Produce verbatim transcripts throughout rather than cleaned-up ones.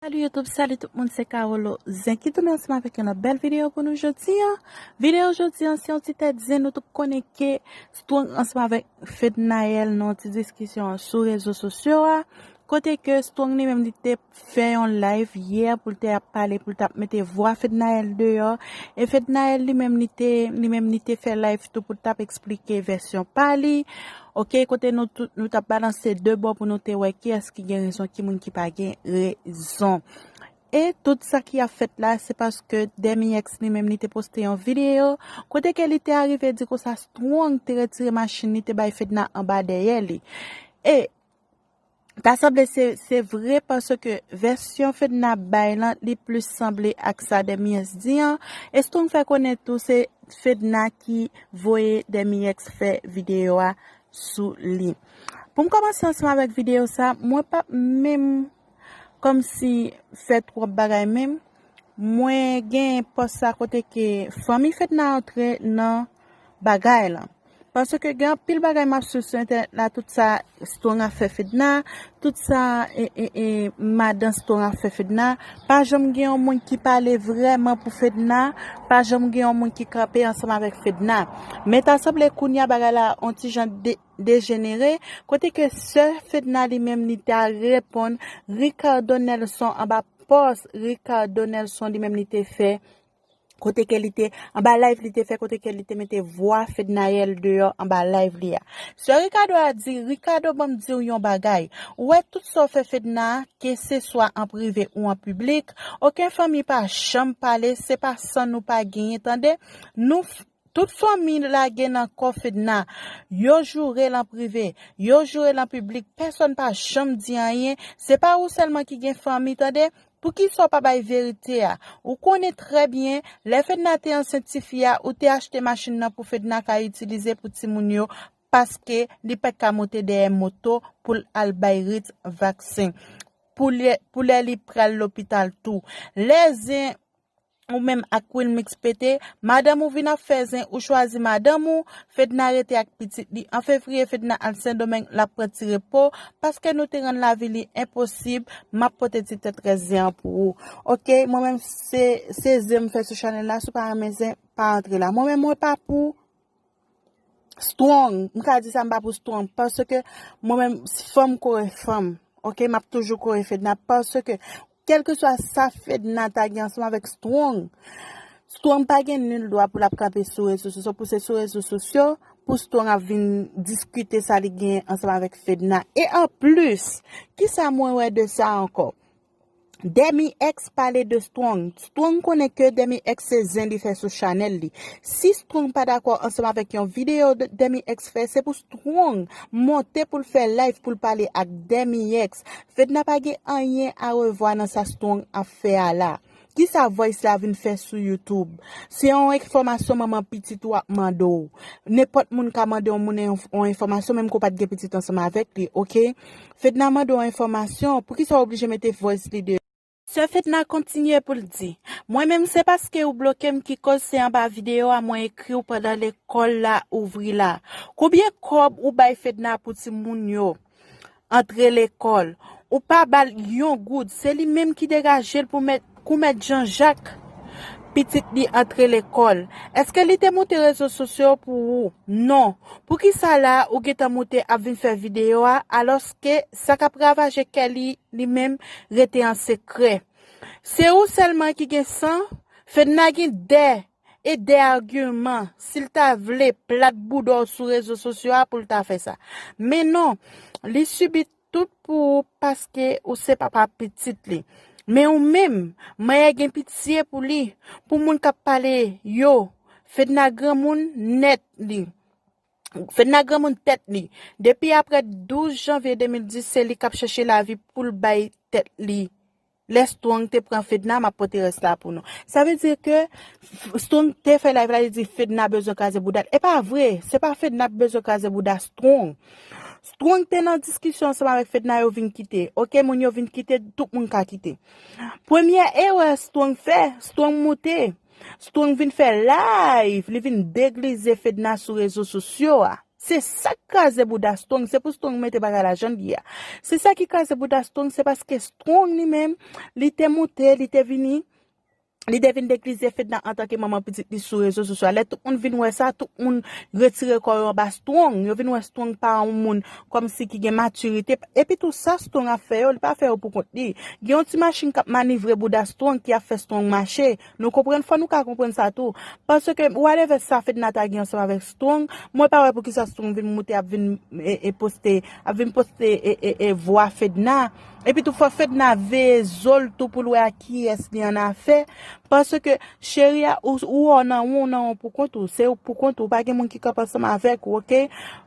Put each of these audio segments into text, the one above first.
Salut YouTube, salut tout moun, se Carolo Zen ki tounen ansanm avèk yon lòt bèl videyo pou nou jodi a. Videyo jodi a se yon ti tèt zen, nou tout konnen ke Strong ansanm avèk Fednaelle nan yon ti diskisyon sou rezo sosyo a. Kote ke Strong li menm li te fè yon live yè pou l te ap pale, pou l t ap mete vwa Fednaelle deyò. E Fednaelle li menm li te, li menm li te fè live tou pou l t ap eksplike vèsyon pa li. Ok, kote nou tout, nou t ap balanse de bò pou nou te wè kiyès ki gen rezon, ki moun ki pa gen rezon. E tout sa ki ap fèt la, se paske Demi X li menm li te poste yon videyo kote ke li te arive di konsa Strong te retire machin li te bay Fedna anba dèyè li. E ta sanble se, se vre paske vèsyon Fedna bay lan, li plis sanble ak sa Demi X di an. E Strong fè konnen tou se Fedna ki voye Demi X fè videyo a sou li. Pou m kòmanse ansanm avèk videyo sa, mwen p ap menm kòmsi fè twòp bagay menm. Mwen gen pòs sa kote ke fanmi Fedna antre nan bagay lan. Paske gen anpil bagay m ap swiv sou entènèt la, tout sa Strong ap fè Fedna, tout sa e, e, e, madan Strong ap fè Fedna. Pa janm gen yon moun ki pale vrèman pou Fedna, pa janm gen yon moun ki kanpe ansanm avèk Fedna. Men ta sanble kounye a bagay la on ti jan de, dejenere, kote ke sè Fedna li menm li ta reponn Ricardo Nelson anba pòs Ricardo Nelson li menm li te fè, kote ke li te, anba live li te fè, kote ke li te mete vwa Fednaelle deyò anba live li a. Sè Ricardo a di, Ricardo, ban m di w yon bagay. Ou wè tout sa w fè Fedna, ke se swa an prive ou an piblik, okenn fanmi pa janm pale, se pa san nou pa genyen, tande. Nou f-, tout fanmi lage nan kò Fedna. Yo joure l an prive, yo joure l an piblik, pèsonn pa janm di anyen. Se pa ou sèlman ki gen fanmi, tande. Poukisa w pa bay verite a? Ou konnen trè byen, lè Fedna te ansent tifi a, ou te achte machin nan pou Fedna ka itilize pou timoun yo, paske li pa t ka monte dèyè moto pou l al bay Ritz vaksen. Pou lè, pou lè li pral lopital tou. Lè zen ou menm ak Wilmix pete, madanm ou vin ap fè zen, ou chwazi madanm ou, Fedna rete ak pitit li. An fevriye, Fedna al Sendomeng, l ap pran ti repo, paske nou te rann lavi li enposib, m ap pote ti tèt rès zen an pou ou. Ok, mwen menm se, se zen m fè sou chanèl la, si w pa renmen zen, pa antre la. Mwen menm mwen pa pou Strong, m ka di sa m pa pou Strong, paske mwen menm, fanm kore fanm, ok, m ap toujou kore Fedna, paske kèlkeswa sa Fedna ta gen ansanm avèk Strong, Strong pa gen nil dwa pou l ap kanpe sou rezo sosyo, pou se sou rezo sosyo, pou Strong ap vin diskite sa li gen ansanm avèk Fedna. E anplis, kisa mwen wè de sa ankò? Demi X pale de Strong. Strong konnen ke Demi X se zen li fè sou chanèl li. Si Strong pa dakò ansanm avèk yon videyo de-, Demi X fè, se pou Strong monte pou l fè live pou l pale ak Demi X. Fedna pa gen anyen a revwa nan sa Strong ap fè a la. Kisa voice la vin fè sou YouTube? Se yon enfòmasyon manman pitit ou ap mande w. Nenpòt moun ka mande yon moun yon, yon enfòmasyon, menm ke w pa t gen pitit ansanm avèk li, ok? Fedna mande w enfòmasyon, poukisa w oblije mete voice li deyò? Sè Fedna kontinye pou l di, mwen menm se paske ou bloke m ki koz se anba videyo a mwen ekri w pandan lekòl la ouvri la. Konbyen kòb ou bay Fedna pou timoun yo antre lekòl? Ou pa ba l yon goud, se li menm ki degaje l pou mèt, pou mèt Jan Jak pitit li antre lekòl. Èske li te moute rezo sosyo pou ou? Non. Poukisa la ou gentan moute ap vin fè videyo a, alòske sa k ap ravaje kè li, li menm rete an sekrè? Se ou sèlman ki gen san? Fedna gen dè e dè agiman, si l ta vle plat bouda w sou rezo sosyo a pou l ta fè sa. Men non, li sibi tout pou ou paske ou se papa pitit li. Men ou menm, manyè gen pitye pou li, pou moun k ap pale yo, Fedna granmoun nèt li. Fedna granmoun tèt li. Depi aprè douz janvye de mil dis, se li k ap chèche lavi pou l bay tèt li. Lè Strong te pran Fedna, m ap pote rès la pou nou. Sa vle di ke F-, Strong te fè live la, li di Fedna bezwen kraze bouda l. E pa vre, se pa Fedna k bezwen kraze bouda Strong. Strong te nan diskisyon ansanm avèk Fedna, yo vin kite. Ok, moun yo vin kite, tout moun ka kite. Premyè erè Strong fè, Strong moute. Strong vin fè live, li vin deglize Fedna sou rezo sosyo a. Se sa k kraze bouda Strong, se pou Strong mete bagay la jan l ye a. Se sa ki kraze bouda Strong, se paske Strong li menm, li te monte, li te vini, li te vin deglize Fedna antanke manman pitit li sou rezo sosyo. Lè tout moun vin wè sa, tout moun retire kò yo anba Strong. Yo vin wè Strong pa yon moun kòmsi ki gen matirite. Epi tou sa Strong ap fè yo, li pa fè yo pou kont li. Gen yon ti machin k ap manivre bouda Strong ki ap fè Strong mache. Nou konprann, fò nou ka konprann sa tou. Paske whatever sa Fedna ta gen ansanm avèk Strong, mwen pa wè poukisa Strong vin moute ap vin e, e poste, ap vin poste e, e, e vwa Fedna. Epi tou fò Fedna veye zo l tou pou l wè ak kiyès li annafè. Paske cheri a, ou, ou wè w nan won, nan won pou kont ou. Se ou pou kont ou, pa gen moun ki kanpe ansanm avèk ou, oke?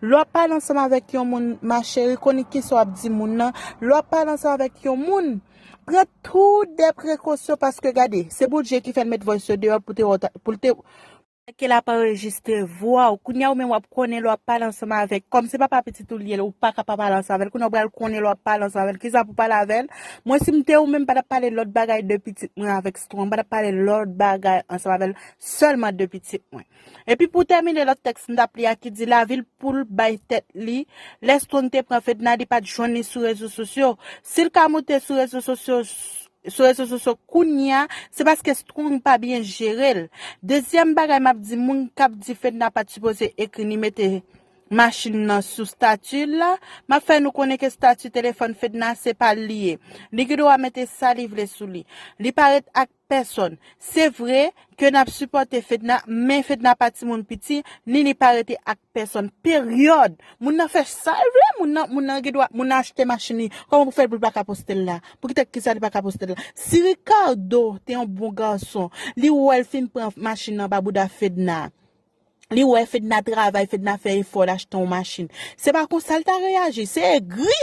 Lè w ap pale ansanm avèk yon moun, ma chérie, konnen kisa w ap di moun nan. Lè w ap pale ansanm avèk yon moun, pran tout de prekosyon paske gade, se Bondye ki fè l met voice yo deyò pou te wè w ta- pou l te ke l ap anrejistre vwa w. Kounye a ou menm w ap konnen lè w ap pale ansanm avèk, kòm se papa pitit ou l ye, ou pa ka pa pale ansanm avè l. Kounye a ou pral konnen lè w ap pale ansanm avè l. Kisa pou pale avè l? Mwen si m te ou menm, m pa t ap pale lòt bagay de pitit mwen avèk Strong. M pa t ap pale lòt bagay ansanm avè l, sèlman de pitit mwen. Epi pou tèmine lòt tèks m t ap li a ki di lavi l pou l bay tèt li, lè Strong te pran Fedna, li pa t jwenn li sou rezo sosyo. Si l ka moute sou rezo sosyo, sou rezo sosyo kounye a, se paske Strong pa byen jere l. Dezyèm bagay m ap di, moun k ap di Fedna pa t sipoze ekri ni mete machin nan sou stati l la, m ap fè nou konnen ke stati telefòn Fedna se pa l li ye. Li gen dwa mete sa li vle sou li. Li pa ret ak pèsòn. Se vre ke n ap sipòte Fedna, men Fedna pa timoun piti, ni li pa rete ak pèsòn. Peryòd. Moun nan fè sa l vle, moun nan, moun nan gen dwa, moun nan achte machin li. Kòman pou fè l pou l pa ka poste l la? Pou ki tèt kisa li pa ka poste l la? Si Ricardo te yon bon gason, li wè l fin pran machin nan ba bouda Fedna. Li wè Fedna travay, Fedna fè efò, l achte yon machin. Se pa konsa l ta reyaji. Se egri.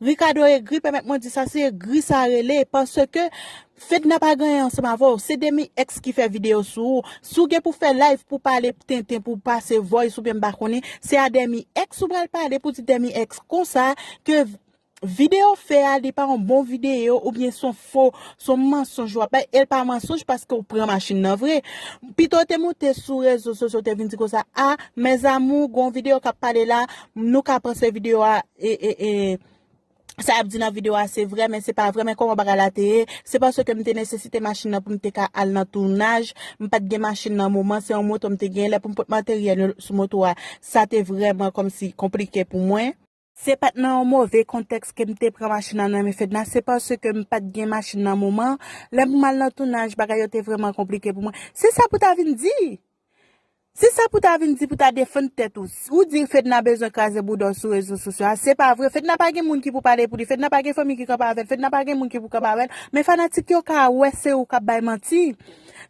Ricardo egri, pèmèt mwen di sa, se egri sa rele. Paske Fedna pa gen anyen ansanm avè w. Se demi ex ki fè videyo sou ou. Si w gen pou fè live, pou pale tenten, pou pase voice oubyen m pa konnen, se a demi ex ou pral pale pou di demi ex konsa ke videyo fè a, li pa yon bon videyo oubyen se yon fo, se yon mansonj w ap bay, e l pa mansonj paske w pran machin nan vre. Pito w te moute sou rezo sosyo, w te vin di konsa, a, mes amours, gen yon videyo k ap pale la, nou ka panse videyo a, e, e, e, sa y ap di nan videyo a se vrè, men se pa vrè, men kòman bagay la te ye, se paske m te nesesite machin nan pou m te ka al nan tounaj, m pa t gen machin nan moman, se yon moto m te gen, lè pou m pot materyèl yo sou moto a, sa te vrèman kòmsi konplike pou mwen. Se pa t nan yon move kontèks ke m te pran machin nan nan men Fedna, se paske m pa t gen machin nan moman. Lè pou m al nan tounaj, bagay yo te vrèman konplike pou mwen. Se sa pou ta vin di. Se sa pou ta vin di pou ta defann tèt ou. Ou di Fedna bezwen kraze bouda w sou rezo sosyo a. Se pa vre. Fedna pa gen moun ki pou pale pou li. Fedna pa gen fanmi ki kanpe avè l. Fedna pa gen moun ki pou kanpe avè l. Men fanatik yo ka wè se ou k ap bay manti.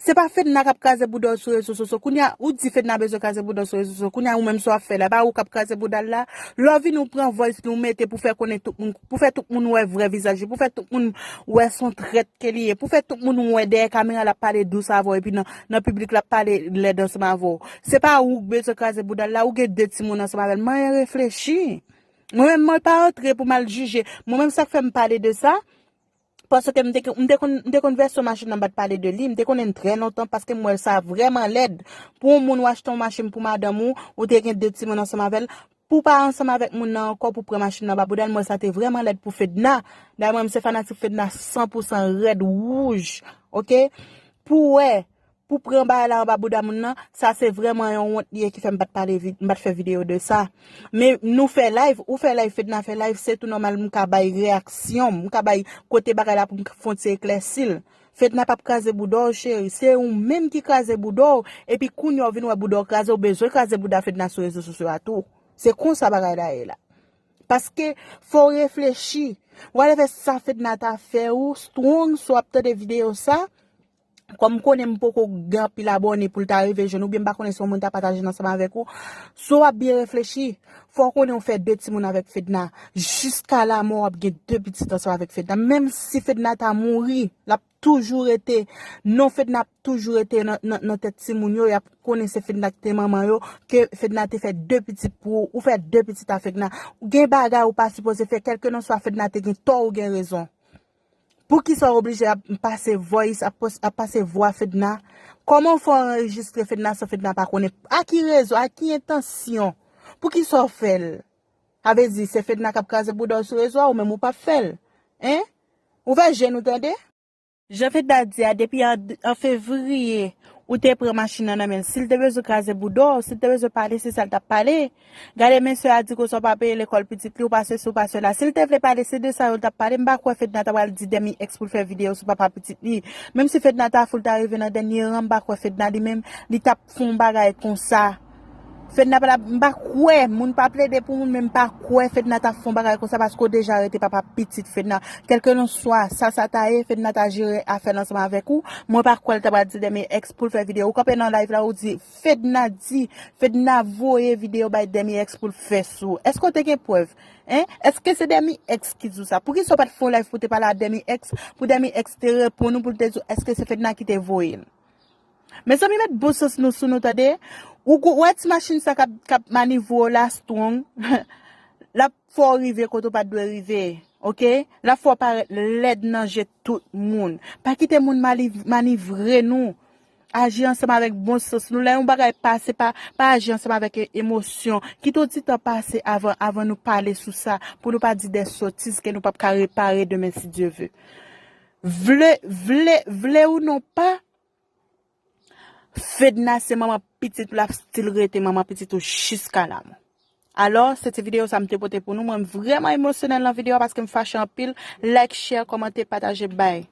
Se pa Fedna k ap kraze bouda w sou rezo sosyo. Kounye a, ou di Fedna bezwen kraze bouda w sou rezo sosyo. Kounye a, ou menm sa w ap fè la, pa ou k ap kraze bouda l la. Lè w vini, ou pran voice li, ou mete pou fè konnen tout moun, pou fè tout moun wè vrè vizaj li, pou fè tout moun wè se yon trèt ke li ye, pou fè tout moun wè dèyè kamera l ap pale dous avè w, epi nan, nan piblik l ap pale lèd ansanm avè w. Se pa ou k bezwen kraze bouda l la, ou gen de timoun ansanm avè l. Manyen reflechi. Mwen menm, mwen pa antre pou m al jije. Mwen menm, sa k fè m pale de sa, paske m te, m te konn, m te konn vèsyon machin nan, m pa t pale de li. M te konnen l trè lontan paske m wè sa vrèman lèd. Pou yon moun ou achte yon machin pou madanm ou, ou te gen de timoun ansanm avè l, pou w pa ansanm avèk moun nan ankò, pou w pran machin nan ba bouda l, m wè sa te vrèman lèd pou Fedna. Dayè mwen menm se fanatik Fedna san pou san rèd wouj, oke? Pou w wè, pou pran bagay la anba bouda moun nan, sa se vrèman yon wont li ye ki fè m pa t pale vi-, m pa t fè videyo de sa. Men nou fè live, ou fè live, Fedna fè live, se tou nòmal m ka bay reyaksyon m, m ka bay kote bagay la pou m fè yon ti eklèsi l. Fedna p ap kraze bouda w, cheri, se ou menm ki kraze bouda w, epi kounye a w vin wè bouda w kraze, w bezwen kraze bouda Fedna sou rezo sosyo a tou. Se konsa bagay la ye la. Paske fò w reflechi. Whatever sa Fedna ta fè ou, Strong, si w ap tande videyo sa, kòm m konnen m poko gen anpil abòne pou l ta rive jwenn ou, oubyen m pa konnen si yon moun ta pataje l ansanm avèk ou. Si w ap byen reflechi, fò w konnen w fè de timoun avèk Fedna. Jiska lamò w ap gen de pitit ansanm avèk Fedna. Menm si Fedna ta mouri, l ap toujou rete, non Fedna ap toujou rete nan, nan, nan tèt timoun yo, y ap konnen se Fedna ki te manman yo, ke Fedna te fè de pitit pou ou, ou fè de pitit a Fedna. Ou gen bagay ou pa sipoze fè, kèlkelanswa Fedna te gen tò ou gen rezon. Poukisa w oblije ap pase voice, ap pos-, ap pase vwa Fedna? Kòman w fè w anrejistre Fedna san Fedna pa konnen? A ki rezon, a ki entansyon? Poukisa w fè l? Sa vle di se Fedna k ap kraze bouda w sou rezo a, ou menm ou p ap fè l. Hein? Ouvè je nou tande. Jan Fedna di a, depi an, an fevriye, ou te pran machin nan nan men l. Si l te bezwen kraze bouda w, si l te bezwen pale, se sa l t ap pale. Gade mesye a di konsa w pa peye lekòl pitit li, ou pa sesi, ou pa sela. Si l te vle pale, se de sa yo l t ap pale. M pa kwè Fedna ta pral di Demi X pou l fè videyo sou papa pitit li. Menm si Fedna ta fou, l ta rive nan dènye ran, m pa kwè Fedna li menm, li t ap fè yon bagay konsa. Fedna pa t ap, m pa kwè, moun pa plede pou moun, men m pa kwè Fedna t ap fè yon bagay konsa paske w deja rete papa pitit Fedna. Kèlkelanswa sa sa ta ye, Fedna ta jere afè l ansanm avèk ou. Mwen pa kwè l ta pral di Demi X pou l fè videyo. Ou kanpe nan live la, ou di, Fedna di, Fedna voye videyo bay Demi X pou l fè sou. Èske w te gen prèv? Hein? Èske se Demi X ki di w sa? Poukisa w pa t fè yon live pou te pale a Demi X, pou Demi X te reponn ou, pou l te di w èske se Fedna ki te voye l? Mezanmi, met bon sans nou sou nou, tande. Ou, ou wè ti machin sa k ap, k ap manivre w la, strong. L ap fè w rive kote w pa t dwe rive, oke? L ap fè w parèt lèd nan je tout moun. Pa kite moun mali-, manivre nou. Aji ansanm avèk bon sans nou. Lè yon bagay pase, pa, pa aji ansanm avèk e-, emosyon. Kite yon ti tan pase avan, avan nou pale sou sa, pou nou pa di de sotiz ke nou p ap ka repare demen, si Dye ve. Vle, vle, vle ou non pa, Fedna se manman pitit ou, l ap still rete manman pitit ou jiska lanmò. Alò, se ti videyo sa m te pote pou nou. Mwen, m vrèman emosyonèl nan videyo a paske m fache anpil. Like, share, kòmante, pataje, bay.